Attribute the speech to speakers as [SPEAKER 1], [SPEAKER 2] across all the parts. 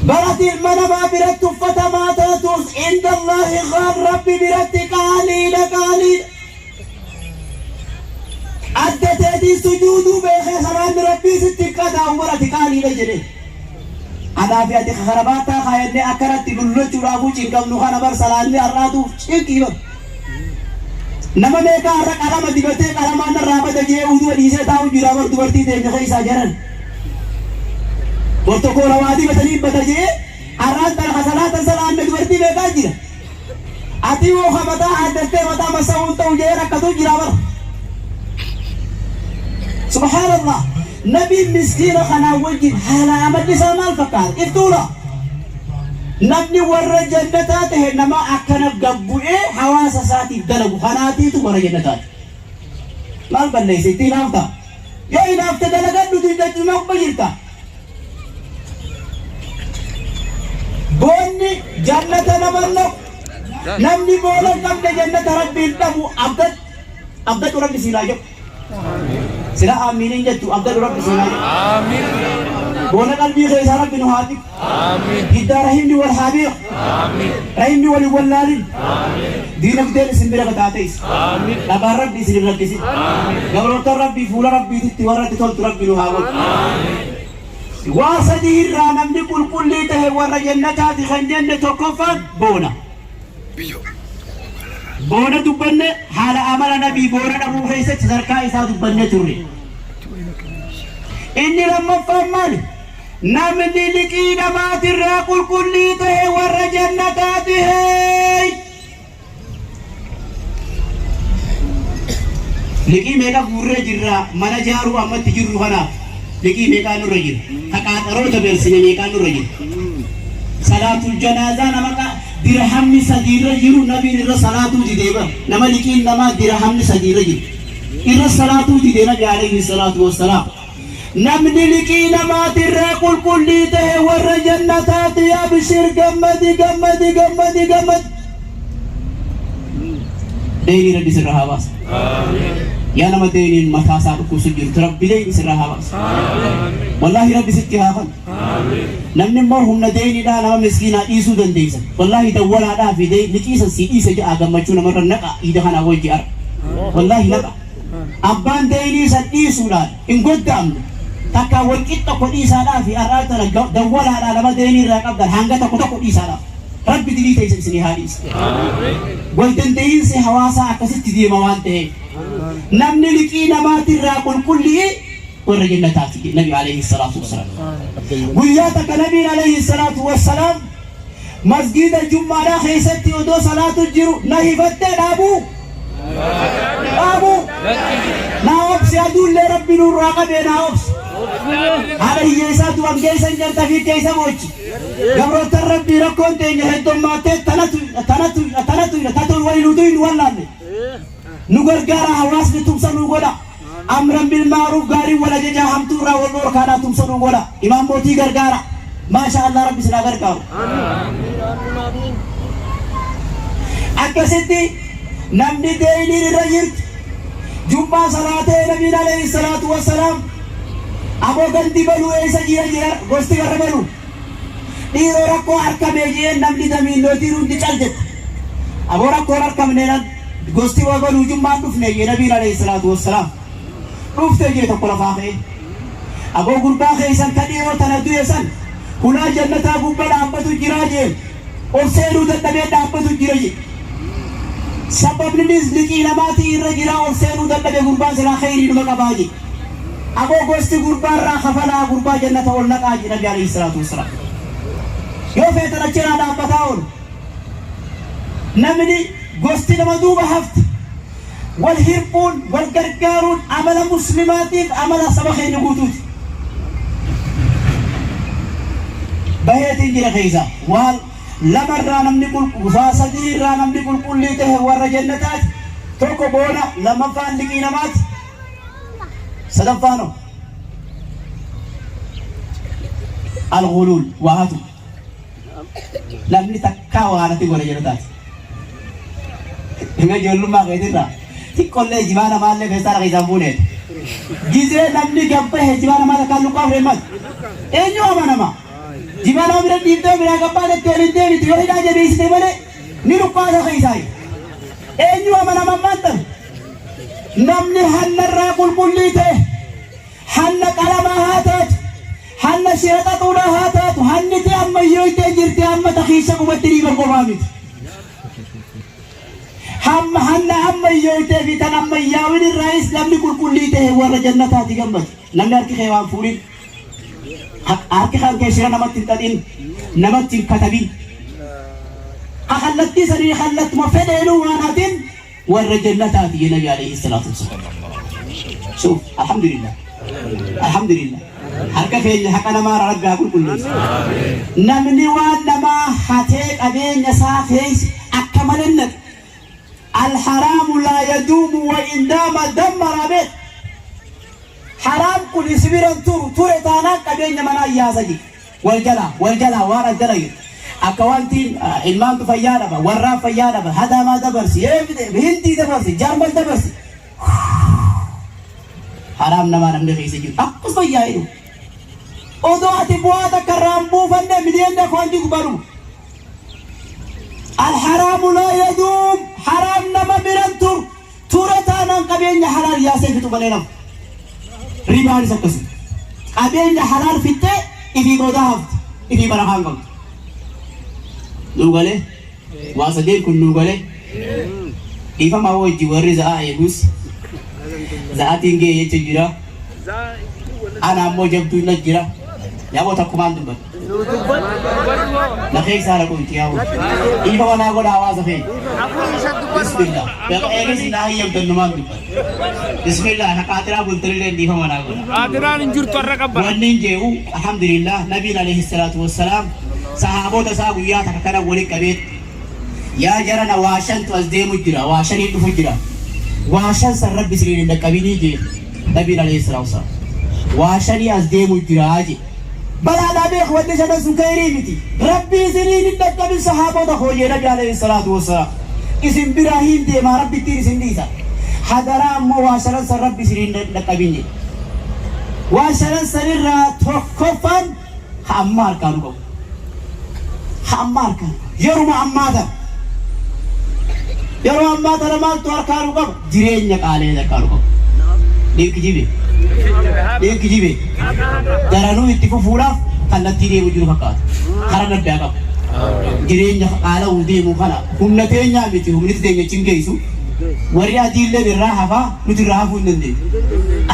[SPEAKER 1] Barati ilma namaa biratti tuffatamaa taatus inda Allaahi ghaal, Rabbi biratti qaaliidha, qaaliidha. Adda teetiin sujuuduu beekee salaanni Rabbii sitti hin qadaa'u, barati qaaliidha jedhe. Anaa fi ati karabaattaa kaayannee akkanatti lulluchuudhaafuu cinqamnu kana bar salaanni har'aatu cinqii bar. Nama meeqaa har'a qalama dibatee qalamaan narraa bada jee uduu dhiisee taa'u jira bar dubartii teenya keessaa jaran. Bortokoola waa dibatanii bada jee har'aan tana ka salaatan salaanne dubartii meeqaa jira. Ati yoo ka mataa haaddattee mataa masa'uun ta'u jee rakkatu jira bar. Subhaanallah. Nabiin miskiina kanaa wajjin haala amalli isaa maal fakkaata? Iftuula. Namni warra jannataa tahe nama akkana gad bu'ee hawaasa isaatiif dalagu kanaatiitu warra jannataati. Maal balleesse itti hinaafta? Yoo hinaafte dalagadhu duydachuma qubba jirta. Boonni jannata nama naqu. Namni boona hin qabne jannata Rabbii hin dhabu. Abdadhu. Abdadhu Rabbi siin haa jedhu. Sila aamiin hin jettu, abdadhu Rabbi siin haa jedhu.
[SPEAKER 2] Aamiin.
[SPEAKER 1] Boona qalbii keessaa Rabbi nu haa dhiqu.
[SPEAKER 2] Aamiin.
[SPEAKER 1] Giddaa rahimni wal haa beeku.
[SPEAKER 2] Aamiin.
[SPEAKER 1] Rahimni wal hin wallaalin. Diinagdeen isin bira bataatees.
[SPEAKER 2] Aamiin.
[SPEAKER 1] Dhagaan Rabbi isin hin rakkisin. Gabroottan Rabbii fuula Rabbiititti warra itti toltu Rabbi nu haa godhu. Waa sadii irraa namni qulqullii tahe warra jannataati kan jenne tokkoffaan boona. Boona dubbanne, haala amala nabii boona dhabuu keessatti sadarkaa isaa dubbanne turre. Inni lammaffaan maali? Namni liqii namaatirraa qulqullii tahe warra jannataati hey! Liqii meeqa guurree jirra mana jaaruu ammatti jirru kanaaf liqii meeqaa nurra jira? Ka qaaxaroo dabarsine meeqaa nurra jira? Salaatul janaazaa nama dirhamni sadii irra jiru nabiin irra salaatuu didee bar, nama liqiin namaa dirhamni sadii irra jiru irra salaatuu didee nabi alayhi salaatu wassalaam. Namni liqii namaatirraa qulqullii tahe warra jannataati. Abshir, gammadi, gammadi, gammadi, gammadi. Deynii Rabbi sirra haa baasu. Yaa nama deyniin mataa isaa dhukkubsu jirtu, Rabbi deynii sirra haa baasu. Wallaahi Rabbi sitti haa kanu. Namni immoo humna deyniidhaa nama miskiinaa dhiisuu dandeessan. Wallaahi dawwalaadhaa fi liqii san sii dhiise ja'a gammachuu namarra naqa iida kanaa wajji ara. Wallaahi naqa. Abbaan deynii san dhiisuudhaan hin godda'amne. Takkaa wal qixxa tokko dhiisaadhaa fi har'aa tana dawwalaadhaa nama deynii irraa qabdan hanga tokko tokko dhiisaadhaaf. Rabbi dilii teessan isinii haa dhiisu. Wal danda'iinsi hawaasaa akkasitti deema waan ta'eef. Namni liqii namaatirraa qulqulli'e warra jannataati jedhe Nabi alayhi salaatu wassalaam. Guyyaa takka Nabiin alayhi salaatu wassalaam masgiida Jummaadhaa keessatti odoo salaatu jiru na hifattee dhaabuu. Dhaabuu. Naa obsi, aduullee Rabbi nurraa qabee naa obsi. Haadha hiyyeessaa du'an geessan jarta fi keessa boochi. Gabroottan Rabbii, rakkoon teenya heddommaattee tanatu tanatu tanatu tatu waliin utuu hin wallaalle. Nu gargaara, hawaasni tumsa nu godha. Amran bil ma'ruuf, gaarii wal ajajaa, hamtuu irraa wal dhorkaadhaa tumsa nu godha. Imaam mootii gargaara. Maasha Allah, Rabbi isin haa gargaaru. Akkasitti namni deeyniin irra jirtu jummaa salaatee nabiin alayhi salaatu wassalaam, aboo gandi baluu eessa jira jira, gosti warra baluu dhiiroo rakkoo harkamee jeen, namni damiinnotiin hundi cal jette. Aboo rakkoon harkamne nan gosti warra baluu jummaan dhufne jee nabiin alayhi salaatu wassalaam. Dhufte jee tokko lafaa ka'ee. Aboo gurbaa keessan ka dhiiroo tana du'e san hulaa jannataa gubba dhaabbatu jiraa jeen, ol seenuu dadhabee dhaabbatu jira jee. Sababninis liqii namaatii irra jiraa ol seenuu dadhabe, gurbaan silaa kheyrii numa qabaa jee. Aboo gosti gurbaa irraa kafalaa, gurbaa jannata ol naqaa jee nabi alayhi salaatu wassalaam. Yoo feetan achirraa dhaabbataa oolu. Namni gosti nama duuba hafte wal hirphuun wal gargaaruun amala muslimaatiif amala saba keenya guutuuti. Baheetiin jira keessa waan lamarraa namni qulqulluu, sadii irraa namni qulqullii ta'e warra jannataati. Tokko boona, lammaffaan liqii namaati. Sadaffaanoo al-ghuluul, waa hatu. Namni takkaa waa natti godhe jedhu taate. Hima ijoollummaa keetirraa xiqqollee jibaa namaallee feestaala keessaan fuuneet. Gizee namni gabbahe jibaa namaa takkaan luqqaa fudhee maal? Eenyu amanama? Jimaa nama bira dhiiftee biraa gabbaa jettee waliin deebitu yoo hidhaa jabeessite malee ni dhukkaasa keessaa. Eenyu amanama ammaan tan? Namni hannarraa qulqullii ta'e, hanna qalamaa haa taatu, hanna shira xaxuudhaa haa taatu, hanni tee ammayyooytee jirti, amma ta kiisha qubatti dhiiban qofaa miti. Hamma hanna ammayyooytee fi tan ammayyaawin irraayis namni qulqullii ta'e warra jannataati gammadu. Namni harki kee waan fuudhin, harki kan kee shira namatti hin xaxin, namatti hin katabin. Ka kallattii sanii kallattuma fedheenuu waan hatin warra jannataati jee Nabi alayhi salaatu wassalaam. Shuf, alhamdulillah. Alhamdulillah. Harka keenya haqa namaa irraa Rabbi haa qulqulleessu. Namni waan namaa hatee qabeenya isaa keessa akka malee naqe. Alharaamu laa yaduumu wa in daama dammara beek. Haraam kun si bira hin turu, ture taanaan qabeenya manaa yaasa jedhe. Wal jalaa, wal jalaa waan as dalage. Akka wanti ilmaantu fayyaa dhaba, warraan fayyaa dhaba, hadaamaa dabarsi, Hindii dabarsi, Jarman dabarsi. Haraam namaa namni keessa jiru akkas fayyaa jedhu. Odoo ati bu'aa takka irraa hin buufanne miliyoonni akkaawuntii gubbaa dhumu. Alharaamu laa yaduum, haraam nama biran turu. Ture taanaan qabeenya halaal yaasee fixu malee nama. Ribaanis akkasuma. Qabeenya halaal fixxee ifii boodaa hafti. Ifii barakaa hin qabdu. Nuu galee? Waa sadeen kun nuu galee? Dhiifama wajji warri za'aa eegus za'atiin ga'e jechuun jira. Ana ammoo jabduun na jira. Yaaboo takkumaan dubbadha. Na keessaa dhaqu miti yaaboo. Dhiifama naa godha hawaasa keenya. Bismillah. Eegas naa hayyamtan numaan dubbadha. Bismillah na qaatiraa bultanillee dhiifama naa godha.
[SPEAKER 2] Qaatiraan hin jirtu har'a qabba.
[SPEAKER 1] Wanni hin jee'u alhamdulillah, nabiin alayhi salaatu wassalaam sahaabota isaa guyyaa takka kana waliin qabeet, yaa jarana, waa shantu as deemu jira, waa shaniin dhufu jira, waa shan san Rabbi isiniin hin dhaqqabinii jee. Nabiin alayhi salaatu wassalaam waa shanii as deemu jira jee. Balaadhaa beek, wanni shanan sun kayrii miti. Rabbi isiniin hin dhaqqabin, sahaabota koo, jee nabi alayhi salaatu wassalaam. Isin biraa hin deemaa, Rabbittiin isin dhiisa, hadaraa ammoo waa shanan san Rabbi isiniin hin dhaqqabin jee. Waa shanan sanirraa tokkoffaan ha ammaa harkaa nu qabu, ha ammaa harkaa nu qabu, yeruma ammaa tana, yeroo ammaa tana maaltu harkaa nu qaba? Jireenya qaalee harkaa nu qabu. Dhiirki jibe, dhiirki jibe daranuu itti fufuudhaaf kallattii deemu jiru fakkaata. Karaa addaa qabu jireenya qaala'uu deemu kana humna teenyaa miti, humni teenya cin geessu. Warri adiilleen irraa hafaa, nuti irraa hafuu hin dandeenyu.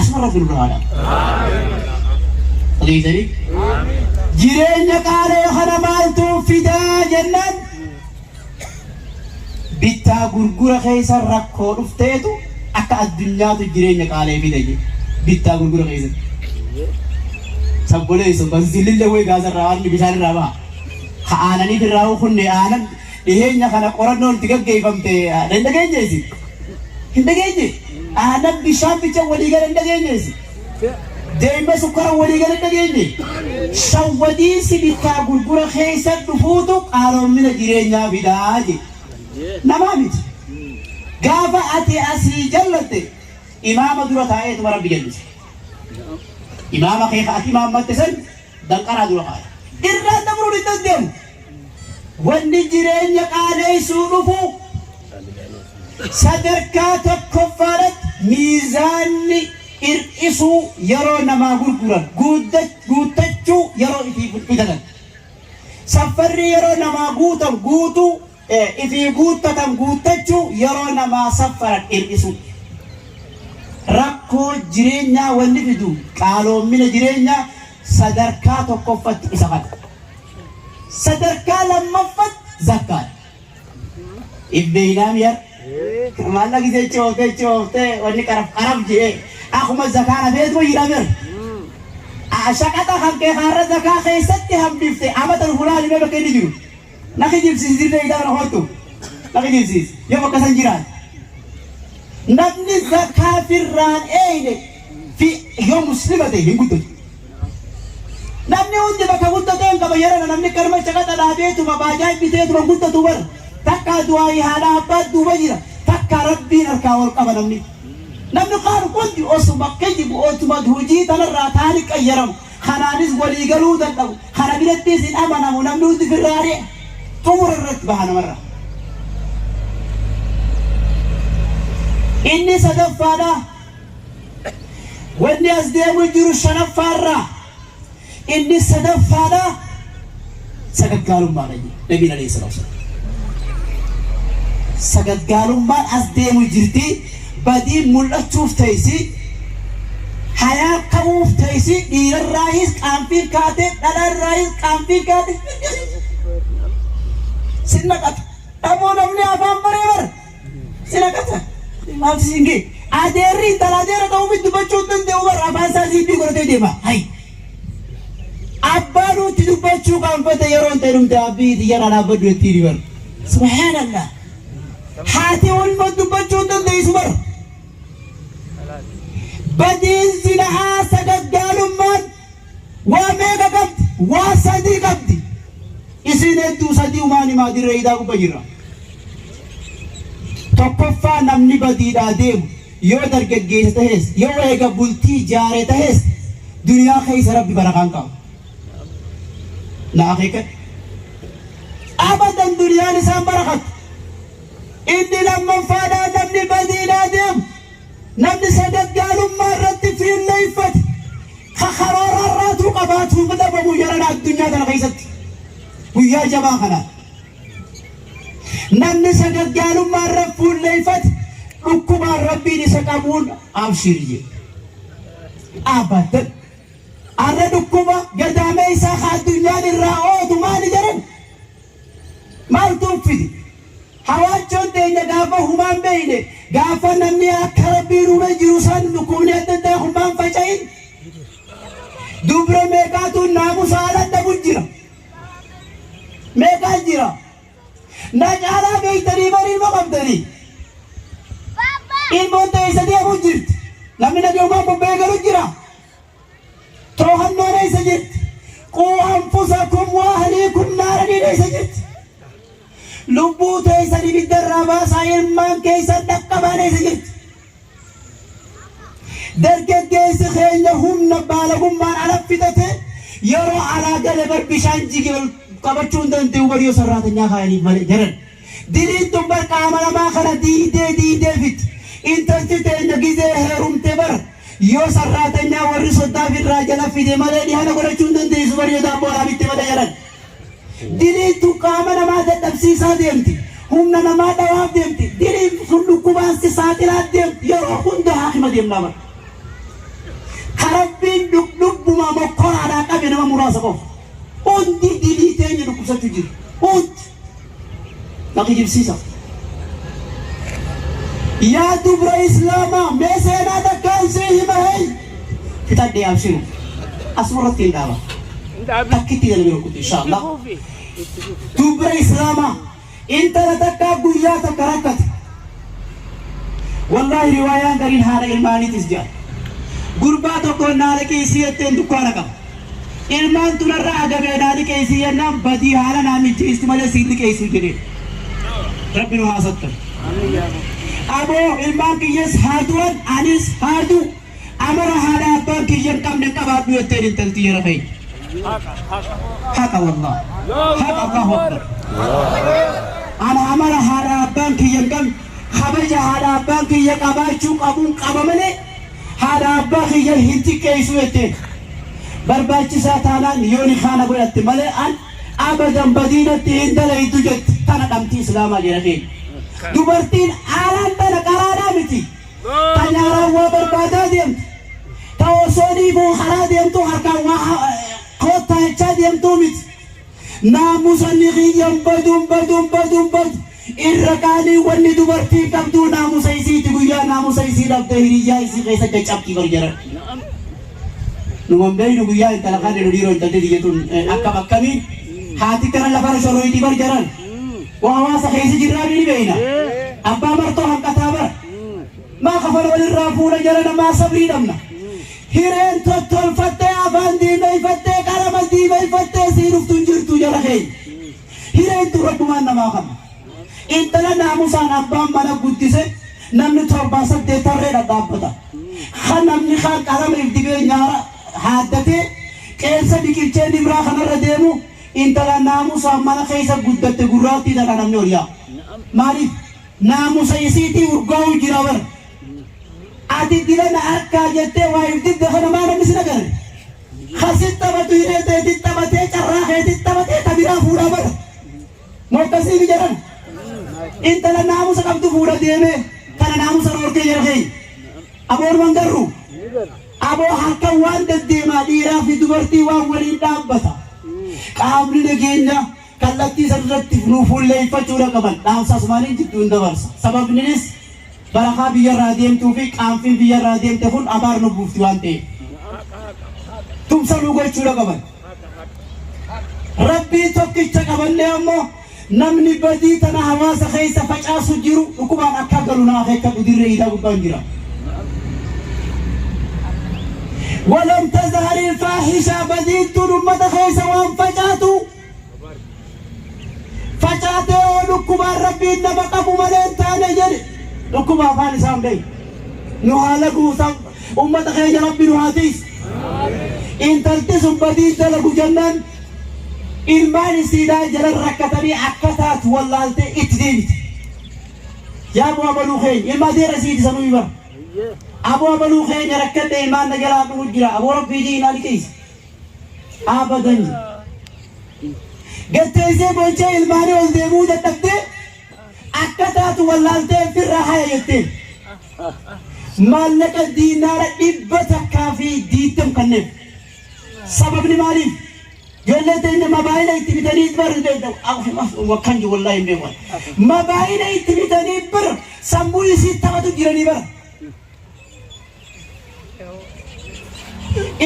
[SPEAKER 1] Asuma Rabbi nurra haa dhaabu. Dhageessanii? Jireenya qaalee kana maaltu fidaa jennaan, bittaa gurgura keessa rakkoo dhufteetu akka addunyaatu jireenya qaalee fida jedhe. Bittaa gurgura keessatti. Sabboleessu banzilillee wayi gaazarraa waan bishaan irraa baha. Ka aananiif irraa kunne aanan dhiheenya kana qorannoon itti gaggeeffamte hin dhageenye isin. Hin dhageenye. Aanan bishaan bicha walii gala hin dhageenye isin. Deemma sukkara walii gala hin dhageenye. Shawwadiinsi bittaa gurgura keessa dhufuutu qaaloomina jireenyaa fidaa jedhe. Namaa miti. Gaafa ati asii jallatte imaama dura taa'eetuma Rabbi jallise. Imaama kee ka ati imaammatte san danqaraa dura kaa'e. Irraan dabruun hin danda'amu. Wanni jireenya qaaleessuu dhufu sadarkaa tokkoffaadhatti miizaanni hir'isuu yeroo namaa gurguran, guuttachuu yeroo ifii bitatan. Saffarri yeroo namaa guutan guutuu, ifii guuttatan guuttachuu yeroo namaa saffaran hir'isuu. Rakkoo jireenyaa wanni fidu, qaaloommina jireenyaa, sadarkaa tokkoffatti isa kana. Sadarkaa lammaffatti zakkaadha. Ibbeeynaam yar. Maallaqa gisee cooftee cooftee wanni qaraf qaraf je'ee akkuma zakaan hafeetuma jira mir. Shaqaxa kan kee kaarra zakaa keessatti hambifte amata dhufu laali mee bakka inni jiru. Na kijibsiisi, dirree idaa kana hoottu. Na kijibsiisi yoo bakka san jiraate. Namni zakaa firraan eeyne fi yoo muslima ta'e hin guddatu. Namni hundi bakka guddatee hin qaba yeroo namni karma shaqaxa dhaabeetuma baajaa biteetuma hin guddatu bar. Takka du'aayi haadha abbaa duuba jira. Takka Rabbiin harkaa ol qaba namni. Namni kaan hundi osuma kijibu, osuma hojii tanarraa taani qayyaramu. Kanaanis walii galuu dadhabu. Kana birattis hin amanamu. Namni hundi firraa ari'a. Xumura irratti baha namarraa. Inni sadaffaadha. Wanni as deemu jiru shanaffaarraa. Inni sadaffaadha sagaggaalummaadha jedhe Nabiin alayhi salaatu wassalaam. Sagaggaalummaan as deemu jirti, badiin mul'achuuf teessi, hayaa ka'uuf teessi, dhiirarraayis qaanfiin kaate, dhalaarraayis qaanfiin kaate, sin naqata. Dhaboo namni afaan baree bara. Si naqata. Maaltu siin ga'e? Adeerri intala adeera ta'uufis dubbachuu hin danda'u bara afaan isaa ziippii godhatee deema. Hay. Abbaan nutti dubbachuu qaanfate yeroon ta'e dhumte abbii xiyyarraa dhaabbadhu jettiin bara. Subhaanallah. Haati ilmoo dubbachuu hin dandeessu bara. Badiin zinahaa sagaggaalummaan waa meeqa qabdi? Waa sadii qabdi. Isiin hedduu sadii umaan himaa dirree idaa gubba jirra. Tokkoffaa namni badiidhaa deemu yoo dargaggeessa tahes yoo eega bultii jaare tahes duniyaa keessa Rabbi barakaan qabu. Na akeekkadhu. Abadan duniyaan isaan barakattu. Inni lammaffaadhaa namni badiidhaa deemu namni sagaggaalummaa irratti fiilleeffate ka karoorarraatuu qabaatuu dhabamu jarana addunyaa tana keessatti guyyaa jabaa kanaan. Namni sagaggaalummaa irra fuulleeffate dhukkubaan Rabbiin isa qabuun abshir jedhe. Abadan. Arra dhukkuba gadaamee isaa ka addunyaan irraa oodu maali jedhan? Maaltu fide? Hawaachoon teenya gaafa humaan beeyne gaafa namni akka Rabbiin uume jiru san dhukkubni adda addaa humaan faca'in. Dubra meeqaatu naamusa ala dhabu jira. Meeqaa jira? Na caalaa beektanii bar ilma qabdanii. Ilmoon teessa deemu jirti. Namni nagayumaan bobba'ee galu jira. Too'annoon eessa jirti? Quu anfusakum wa ahliikum naaraniin eessa jirti? Lubbuu teessan ibidda irraa baasaa ilmaan keessan dhaqqabaan eessa jirti? Dargaggeessi keenya humna baalagummaan ala fixate yeroo alaa gale bar bishaan jige ol qabachuu hin danda'u bar yoo sarraatanyaa kaayaniif malee jedhan. Diliin tun bar qaama namaa kana diidee diidee fixi. Intalti teenya gizee heerumte bar yoo sarraatanyaa warri soddaaf irraa jala fide malee dhihana godhachuu hin dandeessu bar yoo daabboo alaa bitte malee jedhan. Diliin tun qaama namaa dadhabsiisaa deemti. Humna namaa dhawaaf deemti. Diliin sun dhukkubaan si saaxilaa deemti. Yeroo hunda haakima deemnaa bara. Ka Rabbiin dhubbuma mokkoraadhaa qabe nama muraasa qofa. Hundi dilii teenya dhukkubsachuu jira. Hundi. Na kijibsiisa. Yaa dubra Islaamaa mee seenaa takkaan sii hima hey. Fixadhee abshiru. Asumarratti hin dhaaba. Takkitti jala bira kutu inshallah. Dubra Islaamaa intala takkaa guyyaa takka rakkate. Wallaahi riwaayaan gariin haadha ilmaaniitis jedha. Gurbaa tokkoon naa liqeessii jetteen dukkaana qaba. Ilmaan tunarra agabee naa liqeessii jennaan badii haala naa mijjeessi malee siin liqeessu jedheen. Rabbi nu haa sattaru. Aboo ilmaan kiyyas haa du'an anis haa du'u. Amara haadha abbaan kiyya hin qabne hin qabaadhu jetteen intalti jara keenya. Haqa wallah. Haqa Allahu Akbar. Ana amala haadha abbaan kiyya hin qabne kabaja haadha abbaan kiyya qabaachuu qabuun qaba malee haadha abbaa kiyya hin xiqqeessu jetteen. Barbaachisaa taanaan yoo nikaana godhatte malee an abadan badiinatti hin dalaydu jetti. Tana dhamtii Islaamaa jara keenya. Dubartiin haalaan tana qaraadhaa miti. Ta nyaaraan waa barbaadaa deemtu, ta osoo dhiibuu karaa deemtuu harkaan waa koottaa jechaa deemtuu miti. Naamusanni kiyya hin badu hin badu hin badu hin badu. Irra qaalii wanni dubartiin qabduu naamusa isiiti guyyaa naamusa isii dhabde hiriyyaa isii keessa caccabdi bar jaran. Numa hin beeynu guyyaa intala kana nu dhiiroo intalti tiyya tun akkam akkamii haati kana lafarra shorooyti bar jaran. Waa hawaasa keessa jirraa ni beeyna. Abbaa martoo hanqataa bara. Maa kafana walirraa fuuna jarana maa sabrii dhabna. Hireen tottolfattee afaan diimeeyfattee qalama diimeeyfattee sii dhuftu hin jirtu jara keenya. Hireen tun rabbumaan namaa kanna. Intala naamusaan abbaan mana guddise namni torbaa saddeet tarree dhadhaabbata. Kan namni kaan qalama if dibee nyaara haaddatee Qeensa biqilchee nimraa kanarra deemu intala naamusaan mana keessa guddatte gurraattii tana namni ol yaa. Maaliif? Naamusa isiitii urgaa'u jira bara. Ati dilana harkaa jettee waa if didde kana maa namni sin agarre? Kasit taphatu hiree teetit taphatee carraa keetit taphatee ta biraa fuudhaa bara. Moo akkasii mi jedhan? Intala naamusa qabdu fuudha deemee kana naamusa dhoorkee jara keenya. Aboon waan garru. Aboo halkan waan deddeemaa dhiiraa fi dubartii waan waliin dhaabbata. Qaamni nageenya kallattii san irratti nu fuulleeffachuudha qaban. Dhaamsa asumaaniin jidduun dabarsa. Sababninis barakaa biyyarraa deemtuu fi qaanfiin biyyarraa deemte kun abaar nu buufti waan ta'eef. Tumsa nu gochuudha qaban. Rabbii tokkicha qabannee ammoo namni badii tana hawaasa keessa facaasu jiru dhukkubaan akka galu naa akeekkadhu dirree iidaa gubbaan jira. ولم تظهر الفاحشة badiin tun ummata keessa waan facaatu facaatee oo dhukkubaan Rabbiin nama qabu malee hin taane jedhe dhukkuba afaan isaan beeku. Nu haala guutaa ummata keenya Rabbi nu haa tiisu. Intalti sun badii dalagu jennaan ilmaan isiidhaa jala rakkatanii akka taatu wallaaltee itti deebite. Yaa bu'aa baluu keenya ilma adeera isiiti sanuu bara. Aboo abaluu keenya rakkadhe ilmaan na jalaa dhumu jira aboo Rabbii jii naa liqeessa. Abadan. Gatteessee boochee ilmaanii ol deemuu dadhabdee akka taatu wallaaltee firra haya jetteen. Maallaqa diinaara 120 kenneef. Sababni maaliif? Ijoollee teenya mabaayila itti bitanii bar wakkan jiru wallaahi hin beeku. Mabaayila itti bitanii bar sammuu isii taphatu jiranii bara.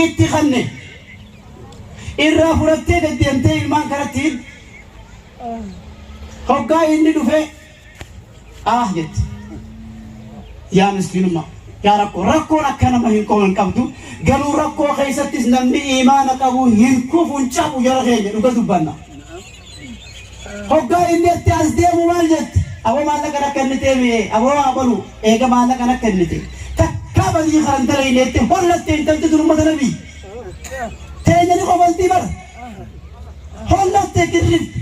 [SPEAKER 1] Itti kanne irraa fudhattee deddeemtee ilmaan kanatti hoggaa inni dhufee ah jetti. Yaa miskiinummaa, yaa rakkoo, rakkoon akka nama hin qoman qabdu, garuu rakkoo keessattis namni imaana qabu hin kufu hin cabu jara keenya dhuga dubbanna. Hoggaa inni itti as deemu maal jetti? Aboo maallaqa akka inni ta'e aboo abalu eega maallaqa akka inni ta'e. Takkaa badii karan dalayne itti hollatte intalti tun ummata nabii. Teenya ni qofaltii bara. Hollatte kirrifti.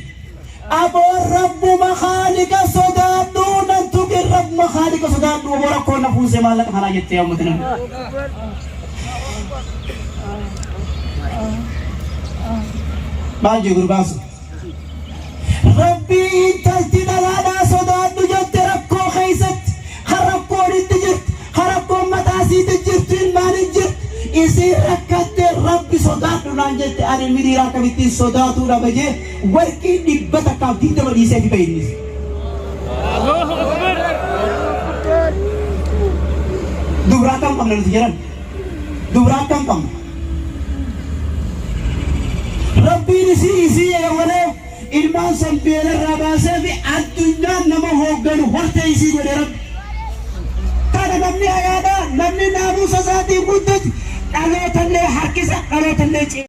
[SPEAKER 1] Aboo rabbuma khaalika sodaadhu nan tuqin rabbuma khaalika sodaadhu aboo rakkoon na fuusee maallaqa kanaa jettee yaa ummata nabii. Maal jee gurbaan sun? Rabbii intalti dhalaadhaa sodaadhu jette rakkoo keessatti kan rakkoon itti jirtu kan rakkoon mataa isiitti jirtu ilmaaniin jirtu isiin rakkatte Rabbi sodaadhu naan jette ani ilmi dhiiraa akkamittiin sodaatuu dhaba jee warqii 120 dhiisee fi bahe innis. Dubra akkam qabna nuti jedhan. Dubra akkam qabna. Rabbiin isii eegalee ilmaan san beelarraa baasee fi addunyaan nama hoogganu hortee isii godhe Rabbi. Kana namni hayaadhaa namni naamusa isaatiin guddatu dhalootallee harkisa dhalootallee ceesa.